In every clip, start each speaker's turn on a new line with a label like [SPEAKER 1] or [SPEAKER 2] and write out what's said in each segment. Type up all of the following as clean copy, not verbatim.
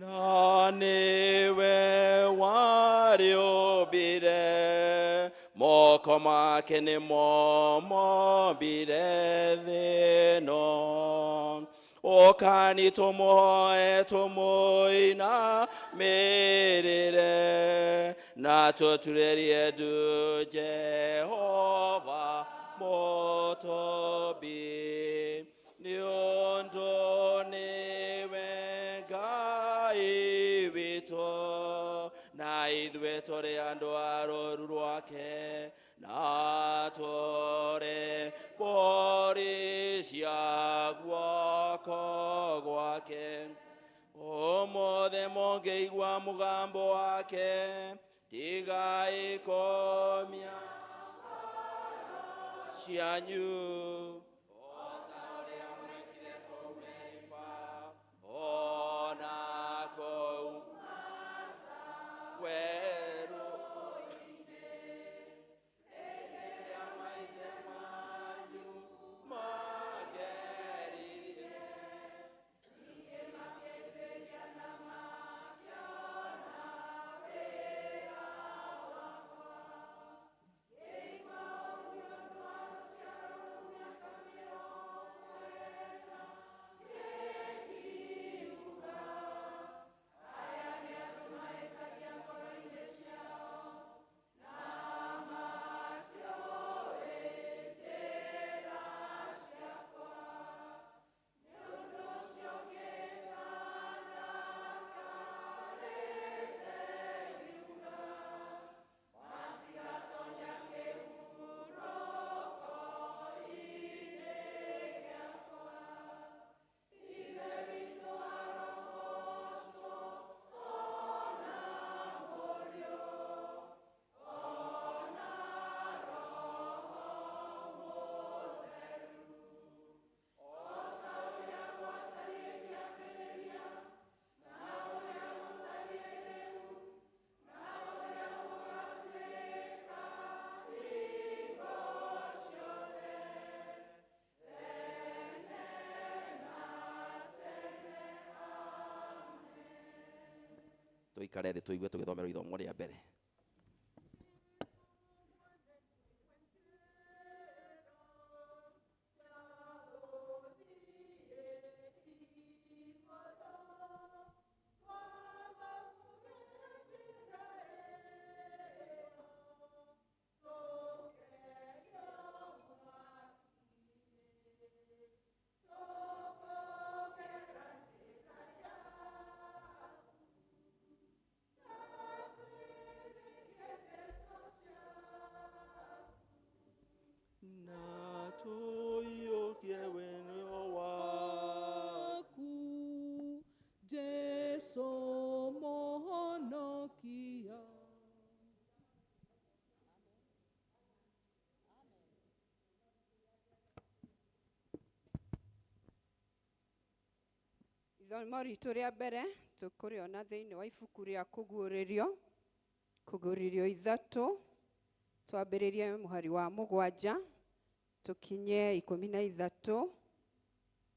[SPEAKER 1] Na nĩwe warĩũmbire, moko make nĩmo mombire thĩ ĩno. Ũkani tũmũhoe tũmũinamĩrĩre, na tũturĩrie ndu Jehova Mũtũmbi, nĩ ũndũ nĩwe Ngai witũ, na ithuĩ tũrĩ andũ a rũũru rwake, na tũrĩ mbũri cia guoko gwake. Ũmũthĩ mũngĩigua mũgambo wake, tigai kũũmia cianyu, o ta ũrĩa mwekire kũu Meriba, o na kũu werũ-inĩ, hĩndĩ ĩrĩa maithe manyu maangeririe. Tũikare thĩ tũigue tũgĩthomerwo ithomo rĩa mbere. Na tũiyũkie wendo waku,
[SPEAKER 2] Jesu Mũhonokia.
[SPEAKER 3] Ithomo ritũ rĩa mbere tũkũrĩona thĩinĩ wa ibuku rĩa Kũguũrĩrio, Kũguũrĩrio 3, twambĩrĩrie mũhari wa 7 tũkinye 13.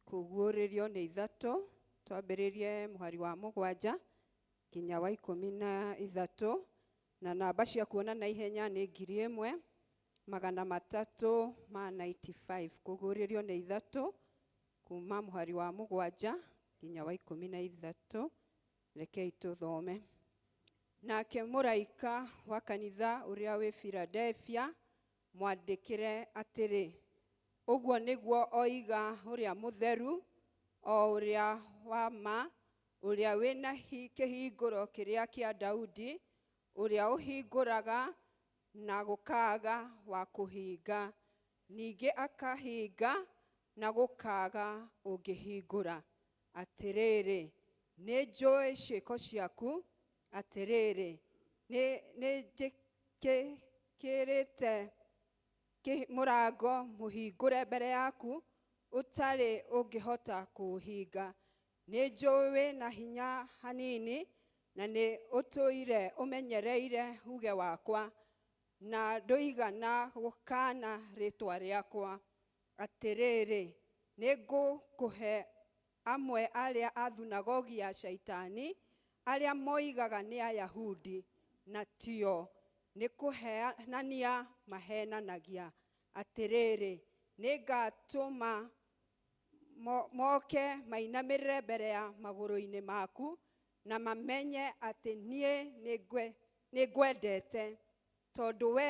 [SPEAKER 3] Kũguũrĩrio nĩ 3, twambĩrĩrie mũhari wa 7 nginya wa 13, na namba cia kuona na ihenya nĩ ngiri ĩmwe magana matatũ ma 95. Kũguũrĩrio nĩ 3 kuma mũhari wa 7 nginya wa 13. Rekei tũthome. Nake mũraika wa kanitha ũrĩa wĩ Philadelphia mwandĩkĩre atĩrĩ, ũguo nĩguo oiga ũrĩa mũtheru, o ũrĩa wa ma, ũrĩa wĩna kĩhingũro kĩrĩa kĩa Daudi, ũrĩa ũhingũraga na gũkaaga wa kũhinga, ningĩ akahinga na gũkaaga ũngĩhingũra. Atĩrĩrĩ, nĩ njũĩ ciĩko ciaku, atĩrĩrĩ, nĩ njĩkĩrĩte mũrango mũhingũre mbere yaku, ũtarĩ ũngĩhota kũũhinga. Nĩ njũĩ wĩna hinya hanini, na nĩ ũtũire ũmenyereire uge wakwa, na ndũigana gũkaana rĩĩtwa rĩakwa. Atĩrĩrĩ, nĩ ngũkũhe amwe arĩa a thunagogi ya Shaitani, Arĩa moigaga nĩ Ayahudi na tio nĩ kũhenania mahenanagia. Atĩrĩrĩ, nĩngatũma moke mainamĩrĩre mbere ya magũrũ-inĩ maku na mamenye atĩ niĩ nĩngwendete, tondũ we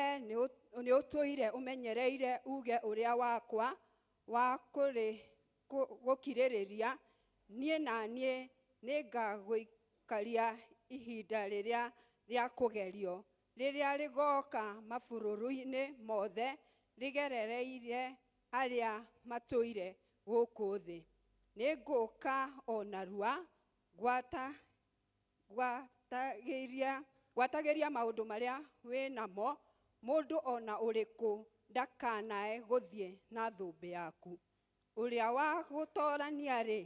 [SPEAKER 3] nĩũtũire ũmenyereire uge ũrĩa wakwa wa gũkirĩrĩria. Niĩ na niĩ nĩngagũikaria ihinda rĩrĩa rĩa kũgerio, rĩrĩa rĩgoka mabũrũri-inĩ mothe rĩgerereire arĩa matũire gũkũ thĩ. Nĩngũka o narua, gwatagĩria maũndũ marĩa wĩ namo, mũndũ ona ũrĩkũ ndakanae gũthiĩ na thũmbĩ yaku. Ũrĩa wa gũtorania-rĩ,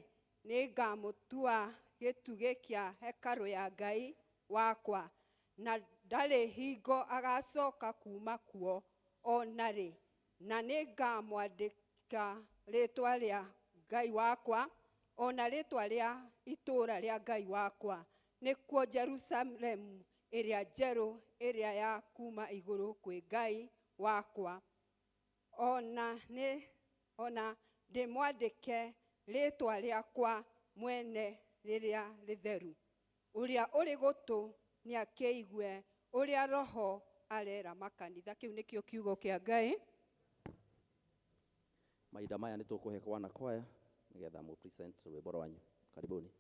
[SPEAKER 3] nĩngamũtua gĩtugĩ kĩa hekarũ ya Ngai wakwa, na ndarĩ hingo agacoka kuma kuo o na rĩ, na nĩngamwandĩka rĩtwa rĩa Ngai wakwa o na rĩtwa rĩa itũũra rĩa Ngai wakwa, nĩkuo Jerusalemu ĩrĩa njerũ ĩrĩa ya kuma igũrũ kwĩ Ngai wakwa, ona ndĩmwandĩke rĩtwa rĩakwa mwene rĩrĩa rĩtheru. Ũrĩa ũrĩ gũtũ nĩakĩigue ũrĩa Roho arera makanitha. Kĩu nĩkĩo kiugo kĩa Ngai.
[SPEAKER 1] Mahinda maya nĩ tũkũhe wana kwaya nĩgetha mũ present rwĩmbo rwanyu. Karibuni.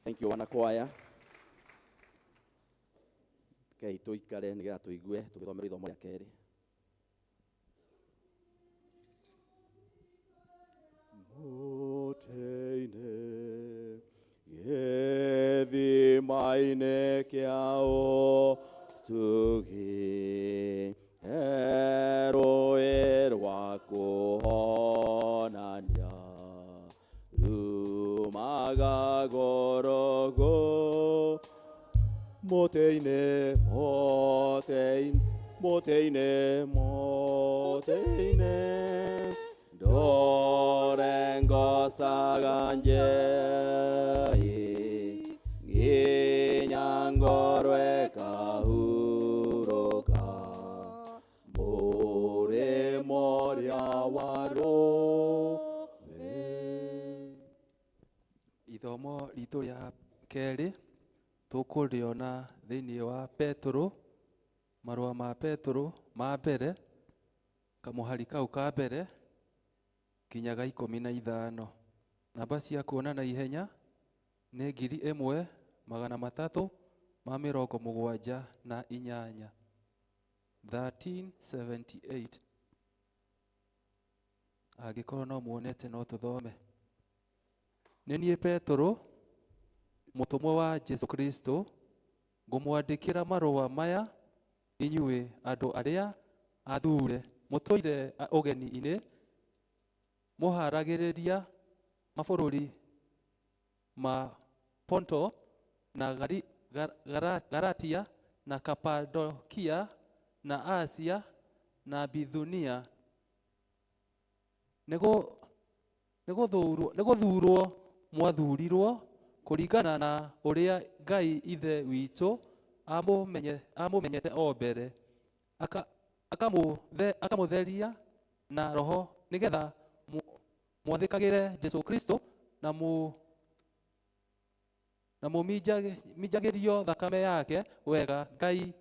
[SPEAKER 1] Thank you wanakwaya. Kei tuikare nigetha tuigue tugithomera ithomo rĩa kerĩ. Mũtĩ-inĩ gĩthima-inĩ kĩa ũtugi, he rũĩ rwa kũhonania rumaga gorogo. Mũtĩ-inĩ, mũtĩ-inĩ, mũtĩ-inĩ, mũtĩ-inĩ, ndore ngocaga njei nginya ngoro ĩkahurũka mũrĩmo ũrĩa wa rũĩ.
[SPEAKER 2] Ithomo ritũ rĩa kerĩ tũkũrĩona thĩinĩ wa Petũrũ, marũa ma Petũrũ ma mbere, kamũhari kau ka mbere nginya ga 15. Namba cia kuona na ihenya nĩ 1378, 1378. Angĩkorwo no muonete no tũthome. Nĩ niĩ Petũrũ, mũtũmwo wa Jesũ Kristo, ngũmwandĩkĩra marũa maya inyuĩ andũ arĩa athuure mũtũire ũgeni-inĩ, mũharagĩrĩria mabũrũri ma Ponto na Galatia na Kapadokia na Asia na Bithunia. Nĩ gũthuurwo mwathuurirwo kũringana na ũrĩa Ngai Ithe witũ amũmenyete o mbere, akamũtheria na Roho nĩgetha mwathĩkagĩre Jesũ Kristo na mũminjagĩrio thakame yake. Wega Ngai,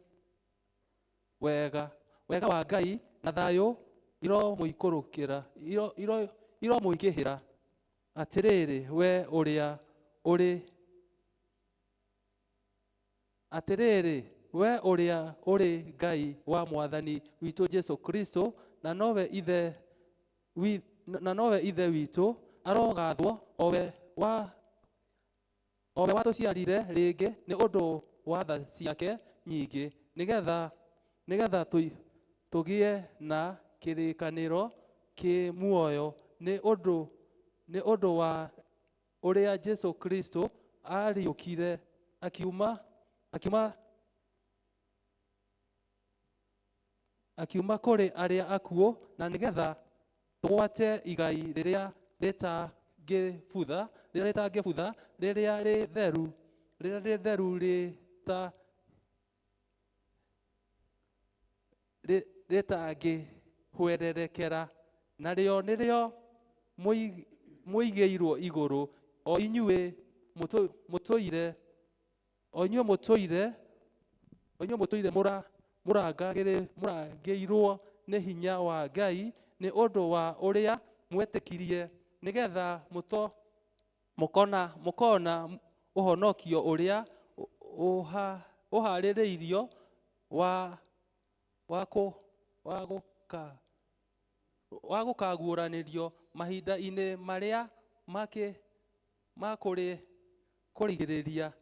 [SPEAKER 2] wega wega wa Ngai na thayũ iromũikũrũkĩra, iromũingĩhĩra. Atĩrĩrĩ we ũrĩa ũrĩ, atĩrĩrĩ we ũrĩa ũrĩ Ngai wa Mwathani witũ Jesũ Kristo, na nowe Ithe witũ, arogathwo o we watũciarire rĩngĩ nĩ ũndũ wa tha ciake nyingĩ, nĩgetha tũgĩe na kĩrĩkanĩro kĩ muoyo nĩ ũndũ wa ũrĩa Jesũ Kristo ariũkire akiuma kũrĩ arĩa akuũ, na nĩgetha tũgwate igai rĩrĩa rĩtangĩbutha, rĩrĩa rĩtheru, rĩtangĩhwererekera, narĩo nĩrĩo mũigĩirwo igũrũ, o inyuĩ mũtũire mũrangĩirwo nĩ hinya wa Ngai nĩ ũndũ wa ũrĩa mwetĩkirie, nĩgetha mũkona ũhonokio ũrĩa ũhaarĩrĩirio wa gũkaguũranĩrio mahinda-inĩ marĩa ma kũrigĩrĩria.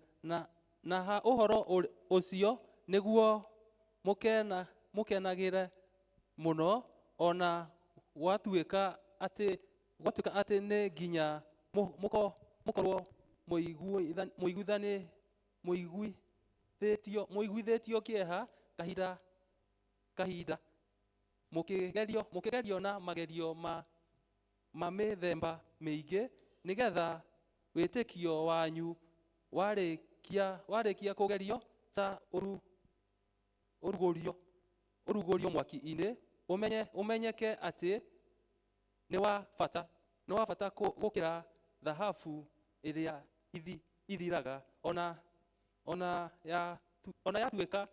[SPEAKER 2] Na ha ũhoro ũcio nĩguo mũkenagĩre mũno, ona gwatuĩka atĩ nĩ nginya mũkorwo mũiguithĩtio kĩeha kahinda mũkĩgerio na magerio ma mĩthemba mĩingĩ, nĩgetha wĩtĩkio wanyu warĩkia kũgerio ta ũrugũrio mwaki-inĩ, ũmenyeke atĩ nĩ wa bata gũkĩra thahabu ĩrĩa ithiraga, ona yatuĩka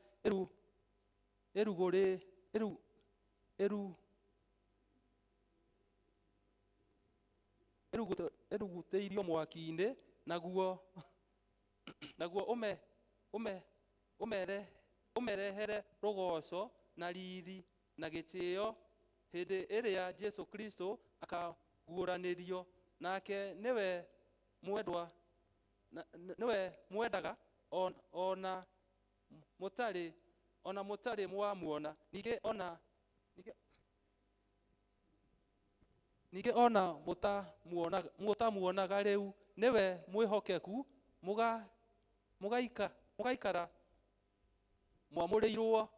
[SPEAKER 2] ĩrugutĩirio mwaki-inĩ, naguo Naguo ũmerehere rũgooco na riri na gĩtĩo hĩndĩ ĩrĩa Jesu Kristo akaguũranĩrio. Nake nĩwe mwendwa nĩwe mwendaga ona mũtarĩ mwamuona, ningĩ ona mũtamuonaga rĩu nĩwe mwĩhokeku, mũgaikara mwamũrĩirwo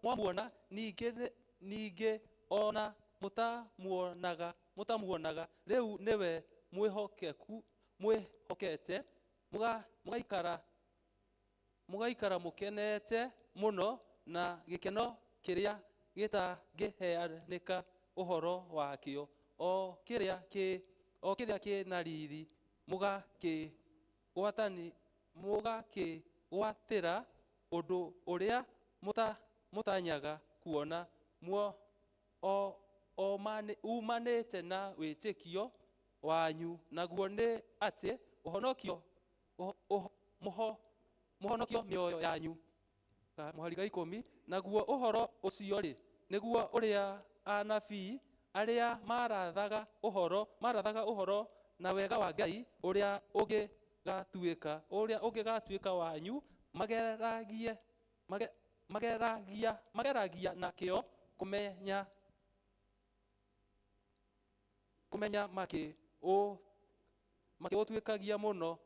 [SPEAKER 2] mwamuona, ningĩ ona mũtamuonaga rĩu nĩwe mwĩhokeku mwĩhokete, mũgaikara mũkenete mũno na gĩkeno kĩrĩa gĩtangĩheanĩka ũhoro wakĩo, o kĩrĩa kĩ na riri, mũgakĩgwatĩra ũndũ ũrĩa mũtanyaga kuona umanĩte na wĩtĩkio wanyu, naguo nĩ atĩ mũhonokio mĩoyo yanyu. Mũhari wa 10. Naguo ũhoro ũcio rĩ, nĩguo ũrĩa anabii arĩa marathaga ũhoro na wega wa Ngai ũrĩa ũngĩgatuĩka wanyu, mageragia na kĩo kũmenya makĩũtuĩkagia mũno,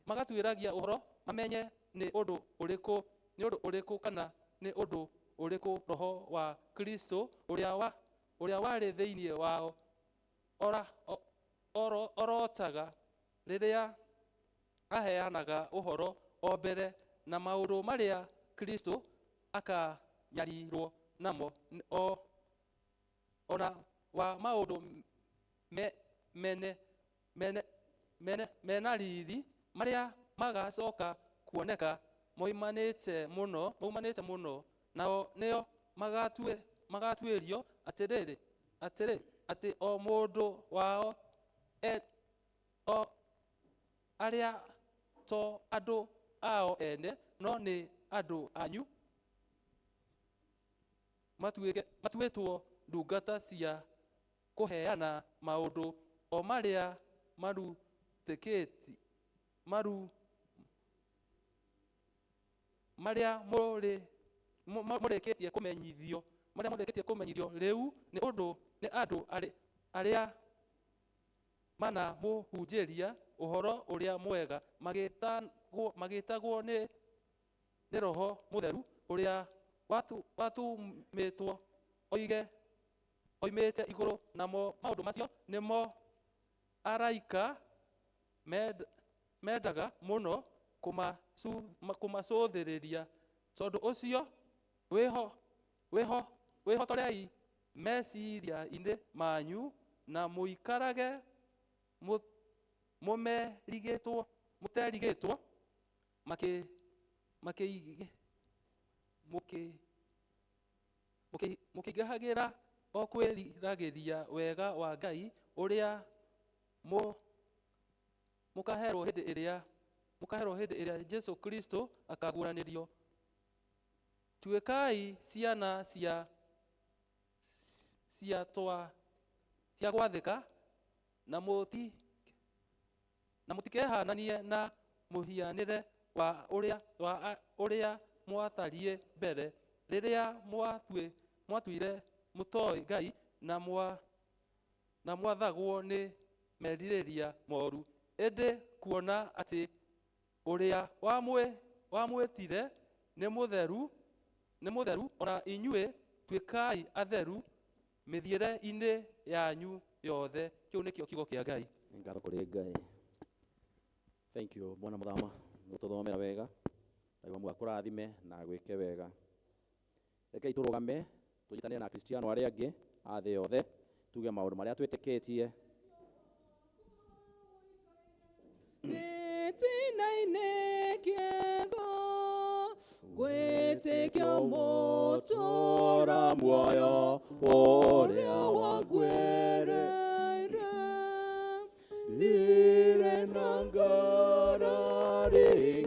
[SPEAKER 2] magatuĩragia ũhoro mamenye nĩ ũndũ ũrĩkũ kana nĩ ũndũ ũrĩkũ Roho wa Kristo ũrĩa warĩ thĩinĩ wao orotaga rĩrĩa aheanaga ũhoro o mbere na maũndũ marĩa Kristo akanyarirwo namo, ona wa maũndũ mena riri marĩa magacoka kuoneka moimanĩte mũno, nao nĩo magatuĩrio atĩrĩ atĩ o mũndũ wao o arĩa to andũ ao ene no nĩ andũ anyu matuĩtwo ndungata cia kũheana maũndũ o marĩa marĩa mũrĩkĩtie kũmenyithio rĩu nĩ ũndũ nĩ andũ arĩa manamũhunjĩria ũhoro ũrĩa mwega, magĩtagwo nĩ Roho Mũtheru ũrĩa watũmĩtwo oimĩte igũrũ, namo maũndũ macio nĩmo araika mendaga mũno kũmacũthĩrĩria. Tondũ ũcio wĩhotorei meciria-inĩ manyu na mũikarage mũterigĩtwo mũkĩingĩhagĩra o kwĩriragĩria wega wa Ngai ũrĩa mũkaherwo hĩndĩ ĩrĩa Jesu Kristo akaguũranĩrio. Tuĩkai ciana cia gwathĩka na mũtikehananie na mũhianĩre wa ũrĩa mwatariĩ mbere rĩrĩa mwatuire mũtooĩ Ngai na mwathagwo nĩ merirĩria moru, ĩndĩ kuona atĩ ũrĩa wamwĩtire nĩ mũtheru, ona inyuĩ tuĩkai atheru mĩthiĩre-inĩ yanyu yothe. Kĩu nĩkĩo kiugo kĩa Ngai.
[SPEAKER 1] Ngatho kũrĩ Ngai. Thank you Bwana Muthama, gũtũthomera wega. Ngai wa akũrathime na gwĩke wega. Rekei tũrũgame tũnyitanĩre na Akristiano arĩa angĩ a thĩ yothe, tuge maũndũ marĩa twĩtĩkĩtie.
[SPEAKER 4] Gĩtina-inĩ kĩega gwĩtĩkia mũtũũra muoyo ũrĩa wakuĩrĩire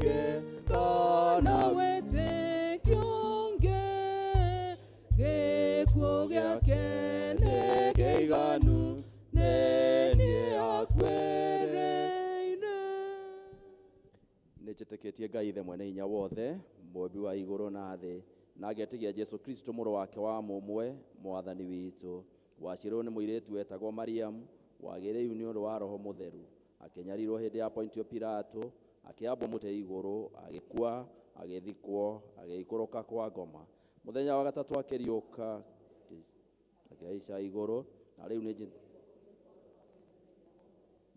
[SPEAKER 4] ũngĩ kana wĩtĩkio ũngĩ gĩkuũ gĩake nĩ kĩiganu nĩ niĩ akuĩrĩire.
[SPEAKER 1] Nĩ njĩtĩkĩtie Ngai Ithe mwene hinya wothe, mũmbi wa igũrũ na thĩ, na ngetĩkia Jesũ Kristo mũrũ wake wa mũmwe, mwathani witũ, waciarirwo nĩ mũirĩtu wetagwo Mariamu, wagĩrĩiru nĩ ũndũ wa Roho Mũtheru, akĩnyarirwo hĩndĩ ya Pontio Pilato, akĩambwo mũtĩ igũrũ, agĩkua, agĩthikwo, agĩikũrũka kwa ngoma. Mũthenya wa gatatũ akĩriũka, akĩhaica igũrũ, na rĩu nĩ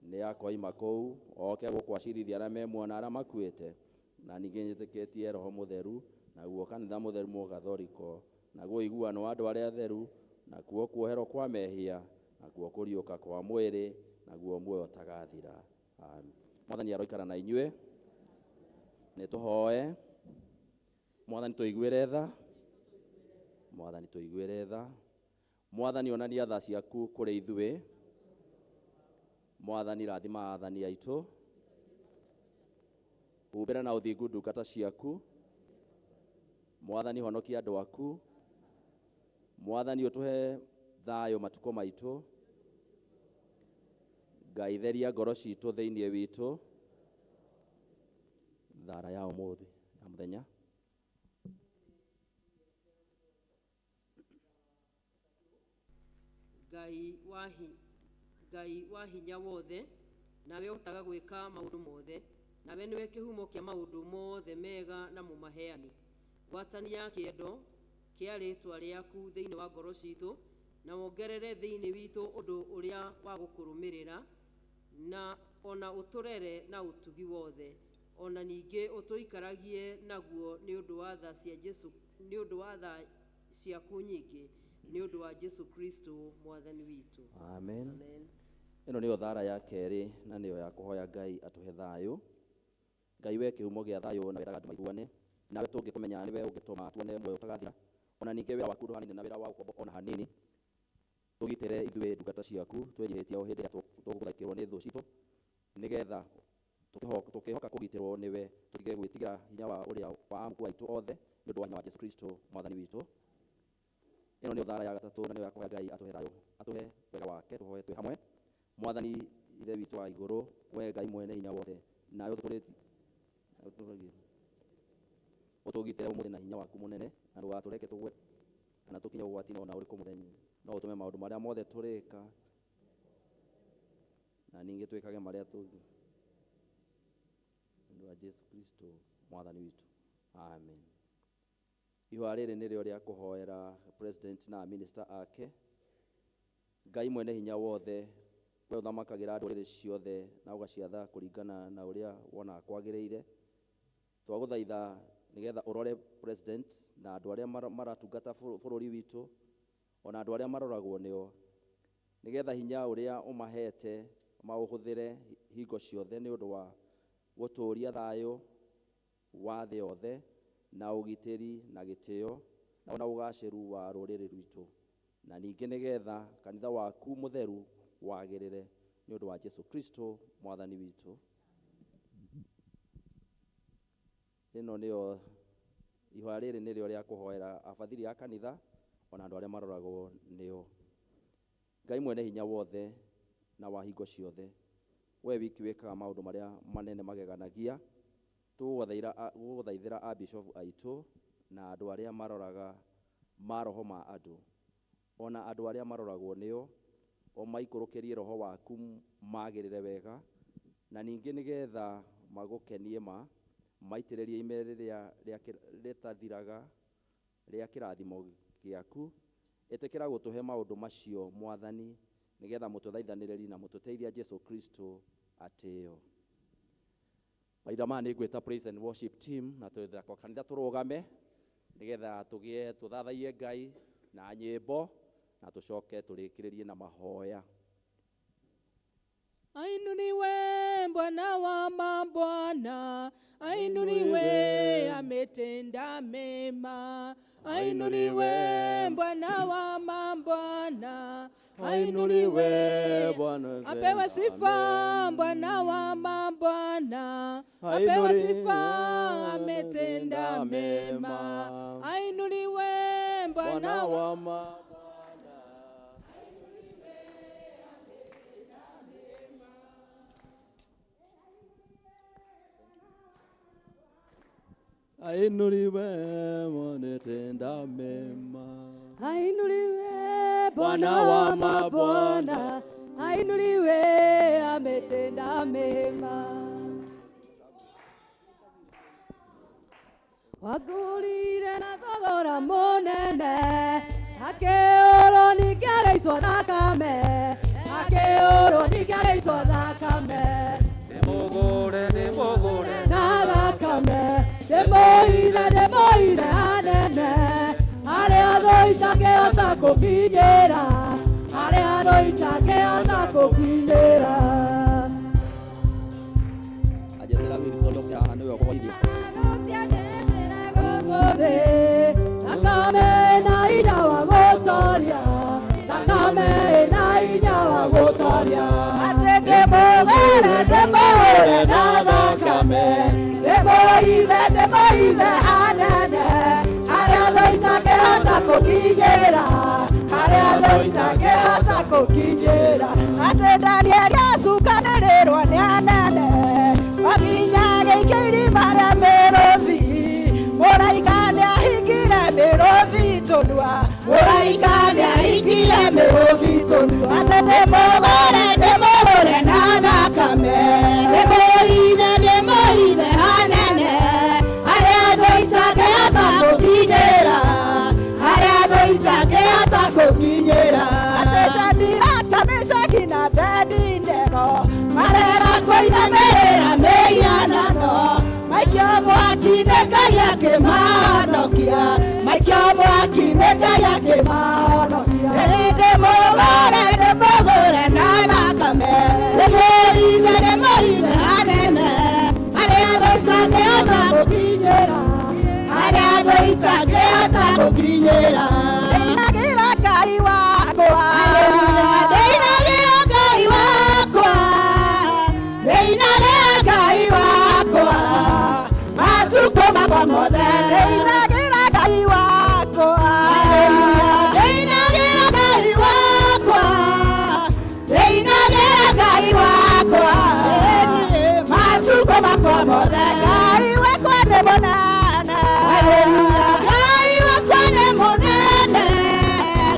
[SPEAKER 1] nĩ akoima kũu oke gũkũ acirithia arĩa me muoyo na arĩa makuĩte. Na ningĩ njĩtĩkĩtie Roho Mũtheru, naguo kanitha mũtheru mũgathoriko, naguo ũiguano wa andũ arĩa atheru, nakuo kuoherwo kwa mehia, nakuo kũriũka kwa mwĩrĩ, naguo muoyo ũtagathira. Amen. Mwathani aroikara na inyuĩ. Nĩ tũhoe. Mwathani tũiguĩre tha. Mwathani tũiguĩre tha. Mwathani onania tha ciaku kũrĩ ithuĩ. Mwathani rathima athani aitũ. Humbĩra na ũthingu ndungata ciaku. Mwathani honokia andũ aku. Mwathani ũtũhe thayũ matukũ maitũ. Ngai theria ngoro citũ thĩinĩ witũ. Thara ya ũmũthĩ ya mũthenya.
[SPEAKER 5] Ngai wa hinya wothe, nawe ũhotaga gwĩka maũndũ mothe, nawe nĩwe kĩhumo kĩa maũndũ mothe mega na mũmaheani. Gwatania kĩendo kĩa rĩĩtwa rĩaku thĩinĩ wa ngoro citũ, na wongerere thĩinĩ witũ ũndũ ũrĩa wa gũkũrũmĩrĩra, na ona ũtũrere na ũtugi wothe, ona ningĩ ũtũikaragie naguo nĩ ũndũ wa tha cia Jesũ, nĩ ũndũ wa tha ciaku nyingĩ, nĩ ũndũ wa Jesũ Kristo mwathani witũ.
[SPEAKER 1] Amen.
[SPEAKER 5] Amen.
[SPEAKER 1] Ĩno nĩyo thara ya kerĩ na nĩyo ya kũhoya Ngai atũhe thayũ. Ngai we kĩhumo gĩa thayũ na wendaga andũ maiguane, nawe tũngĩkũmenya nĩwe ũngĩtũma tuone muoyo ũtagathira. Ona ningĩ wĩra waku ndũhanaine na wĩra wa ũkombo ona hanini. Tũgitĩre ithuĩ ndungata ciaku twĩnyihĩtie o hĩndĩ ĩrĩa tũgũtharĩkĩrwo nĩ thũ citũ, nĩgetha tũkĩhoka kũgitĩrwo nĩwe tũtige gwĩtigĩra hinya wa ũrĩa wa amuku aitũ othe, nĩ ũndũ wa hinya wa Jesũ Kristo mwathani witũ. Ĩno nĩyo thara ya gatatũ na nĩyo ya kũhoya Ngai atũhe thayũ, atũhe wega wake, tũhoe twĩ hamwe. Mwathani Ithe witũ wa igũrũ, we Ngai mwene hinya wothe, nawe ũtũgitĩre ũmũthĩ na hinya waku mũnene, na ndũgatũreke tũgwe kana tũkinye ũgwati-inĩ ona ũrĩkũ mũthenya. No ũtũme maũndũ marĩa mothe tũrĩka, na ningĩ twĩkage marĩa tũngĩ. Nĩ ũndũ wa Jesũ Kristo mwathani witũ. Amen. Ihoya rĩrĩ nĩrĩo rĩa kũhoera president na minister ake. Ngai mwene hinya wothe, we ũthamakagĩra ndũrĩrĩ ciothe na ũgaciatha kũringana na ũrĩa wonaga kwagĩrĩire. Twagũthaitha nĩgetha ũrore president na andũ arĩa maratungata bũrũri witũ, ona andũ arĩa maroragwo nĩo, nĩgetha hinya ũrĩa ũmahete maũhũthĩre hingo ciothe nĩ ũndũ wa gũtũũria thayũ wa thĩ yothe na ũgitĩri na gĩtĩo na ũgacĩru wa rũrĩrĩ rwitũ, na ningĩ nĩgetha kanitha waku mũtheru wagĩrĩre nĩ ũndũ wa Jesũ Kristo mwathani witũ. Ĩno nĩyo ihoya rĩrĩ nĩrĩo rĩa kũhoera abathiri a kanitha ona andũ arĩa maroragwo nĩo. Ngai mwene hinya wothe na wa hingo ciothe, we wiki wĩkaga maũndũ marĩa manene mageganagia, tũgũthaithĩra abishofu aitũ na andũ arĩa maroraga maroho ma andũ, ona andũ arĩa maroragwo nĩo, o maikũrũkĩrie roho waku magĩrĩre wega, na ningĩ nĩgetha magũkenie ma maitĩrĩrie ime rĩrĩa rĩtathiraga rĩa kĩrathimo gĩaku. Ĩtĩkĩra gũtũhe maũndũ macio mwathani, nĩgetha mũtũthaithanĩrĩri na mũtũteithia Jesũ Kristo atĩo. Mahinda maya nĩ ngwĩta praise and worship team na twĩthako kanitha tũrũgame nĩgetha tũgĩe tũthathaiye Ngai na nyĩmbo na tũcoke tũrĩkĩrĩrie na mahoya.
[SPEAKER 4] Ainuliwe Bwana wa mabwana, ainuliwe ametenda mema. Ainuliwe Bwana wa mabwana,
[SPEAKER 1] Ainuliwe Bwana
[SPEAKER 4] apewe sifa Bwana wa mabwana, apewe sifa ametenda mema. Ainuliwe Bwana
[SPEAKER 1] Bwana wa mabwana. Ainuliwe mwanetenda mema.
[SPEAKER 4] Ainuliwe Bwana wa mabwana, ainuliwe ametenda mema. Wagũrire na thogora mũnene, akĩũrwo ningĩ agĩitwo thakame, akĩũrwo ningĩ agĩitwo thakame.
[SPEAKER 2] Nĩmũgũre, nĩmũgũre
[SPEAKER 4] Na thakame, ndĩmũire, ndĩmũire anene, arĩa thũ itakĩhota gũkinyĩra, arĩa thũ itakĩhota gũkinyĩra.
[SPEAKER 1] Ajetera Victoria oke haha nĩwe ũkũgoithia.
[SPEAKER 4] Gũkũ thakame na hinya wa gũtoria, thakame na hinya wa gũtoria. Atĩ ndĩmũgũre, ndĩmũgũre na thakame, ndĩmũithe, ndĩmũithe anene, harĩa thũ itakĩhota gũkinyĩra, harĩa thũ itakĩhota gũkinyĩra. Atĩ Danieli acukanĩrĩrwo nĩ anene, makinya gĩikio irima rĩa mĩrũthi, mũraika nĩahingire mĩrũthi tũnua, mũraika nĩahingire mĩrũthi tũnua. Atĩ ndĩmũgũre, ndĩmũgũre na thakame, ndĩmũithe, ndĩmũithe hanene, harĩa thũ itakĩhota gũkinyĩra, harĩa thũ itakĩhota gũkinyĩra. Atĩ Shadiraka, Meshaki na Abedinego marera kũinamĩrĩra mĩhianano, maikio mwaki-inĩ Ngai akĩmahonokia, maikio mwaki-inĩ Ngai akĩmahonokia. Ndĩmũgũre, ndĩmũgũre na thakame, ndĩmũithe, ndĩmũithe hanene, harĩa thũ itakĩhota gũkinyĩra, harĩa thũ itakĩhota gũkinyĩra. Ndĩinagĩra Ngai wakwa, ndĩinagĩra Ngai wakwa, ndĩinagĩra Ngai wakwa, matukũ makwa mothe. Ndĩinagĩra Ngai wakwa, ndĩinagĩra Ngai wakwa, ndĩinagĩra Ngai wakwa, matukũ makwa mothe. Ngai wakwa nĩ mũnene, Ngai wakwa nĩ mũnene,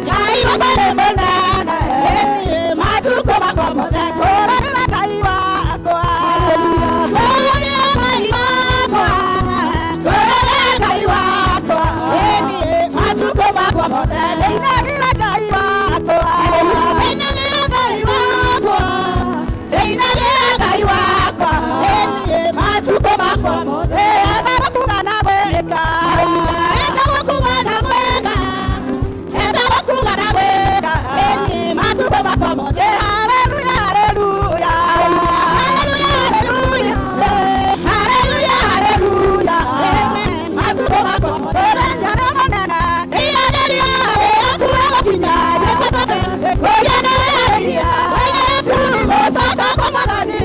[SPEAKER 4] Ngai wakwa nĩ mũnene, matukũ makwa mothe. Kũragĩra Ngai wakwa, kũragĩra Ngai wakwa, kũragĩra Ngai wakwa, matukũ makwa mothe. Ndĩinagĩra Ngai wakwa, ndĩinagĩra Ngai wakwa, ndĩinagĩra Ngai wakwa, matukũ makwa mothe. Etagwo kuga na gwĩka, etagwo kuga na gwĩka, etagwo kuga na gwĩka, matukũ makwa mothe. Haleluya, haleluya, haleluya, haleluya, haleluya, haleluya, matukũ makwa mothe. Njara mũnene, ndĩirageria akuwe gũkinya kũrĩa nĩwĩharĩria, gũcoka kwa Mwathani,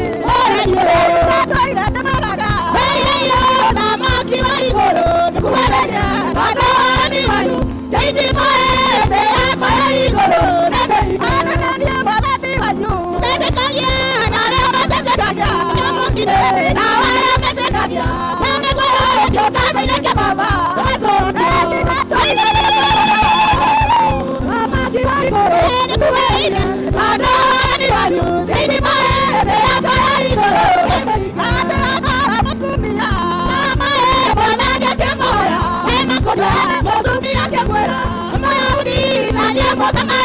[SPEAKER 4] ndatũire ndĩmeraga, merire ũthamaki wa igũrũ nĩkugereria tondũ waremi wanyu ndĩindimoe mĩrango ya igũrũ na mĩrigo Mwathani wanyu metĩkagia na arĩa metĩkagia nĩmũkinyĩre na arĩa metĩkagia na nĩguo kĩũngano-inĩ kĩa Baba Thamaki wa igũrũ nĩkugereire tondũ waremi wanyu ndĩindimoe mĩrango ya igũrũ atĩrakora mũtumia Mwathani akĩmuoya ema kũnyua mũtumia akĩmwĩra Mũyahudi na niĩ Mũsamaria.